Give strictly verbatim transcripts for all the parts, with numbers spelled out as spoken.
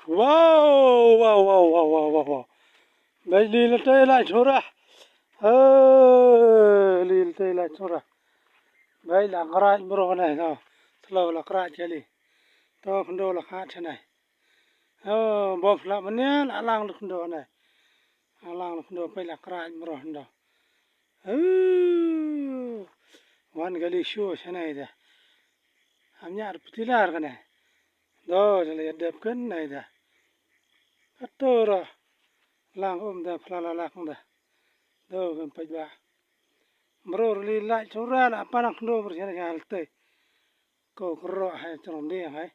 Wow, wow, wow, wow, wow, wow, wow. Bad li la tei la chura. Eh, li la tei la chura. Bad la kra bro ne, no. Slow la kra chali. To khndo la kha chane. Oh, bom la mane la lang la khndo ne. La lang la khndo pei la kra bro khndo. Oh. Wan gali shu chane da. Am nyar putilar kane. Do, da la ïa dep kan nai da. Kato ra. Lang um da, pla la lak da. Do, kan paj ba. Mror li lai chura la, panang khndo mror chana chana te. Ko kro hai trong de hai.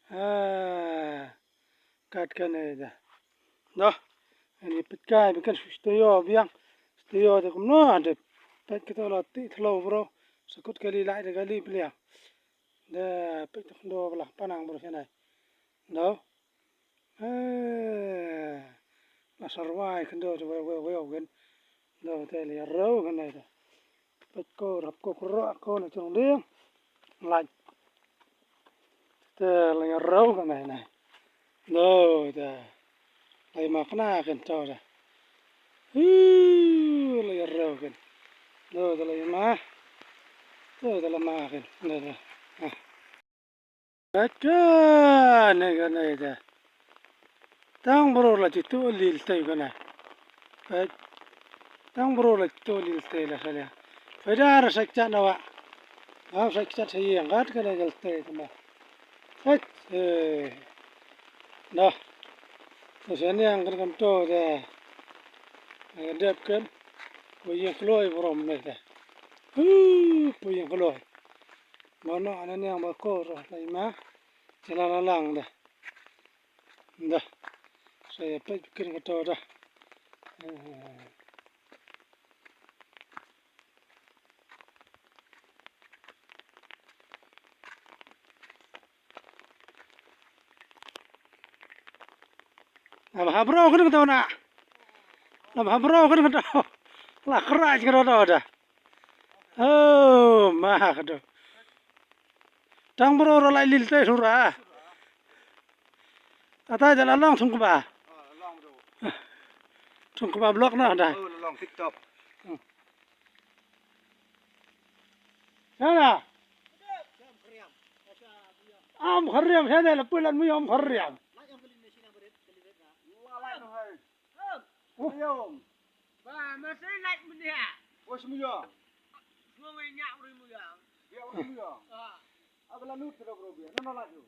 Ah. Kat kan nai da. Do. Ani pet kai, bikan su sto yo biang. Sto yo de kumno de. Pet kato la ti thlo bro. Sakut kali lai de kali pliang. Da peit tu khndo bala panang bro chana. No. Eh. La sarwai khndo tu weu weu weu gen. Do te li rau kan nai da. Peit ko rap ko kro ko na chong ding. Lai. Te la ïa rau kan nai nai. No, te. La ïa ma kna kan to da. Hi, la ïa rau kan. No, te la ïa ma. To, te la ma kan. No, te. Ah. Ka ne ka ne te. Tang bro la ti tu lil te ka ne. Peit. Tang bro la tu lil te la sa le. Peit da ra sa chat na wa. Am sa chat sa ïeng kat ka ne gal te ka ma. Peit. Eh. Noh. Sa sa ne ang kan kan to de. Eh, dep kan. Pu ïeng kloi bro ne te. Hu, pu ïeng kloi. Mano ana ne ang ba ko ro la ima. Sa la la lang de. Da. Sa ïa peit kin ka to da. Lam ha bro kin ka to na. Lam ha bro kin ka to. La kra ka to da. Oh, ma ka to. Tang bro ro lai lil te sura. Ata jala long thung kba. Thung kba block na da. Long TikTok. Sana. Am khariam sana la pulan mu am khariam. Ba, masih light menia. Bos mu ya. Semua nyak beri mu ya. Dia orang mu ya. Ah. Apa lanut terus bro dia. Nana laju.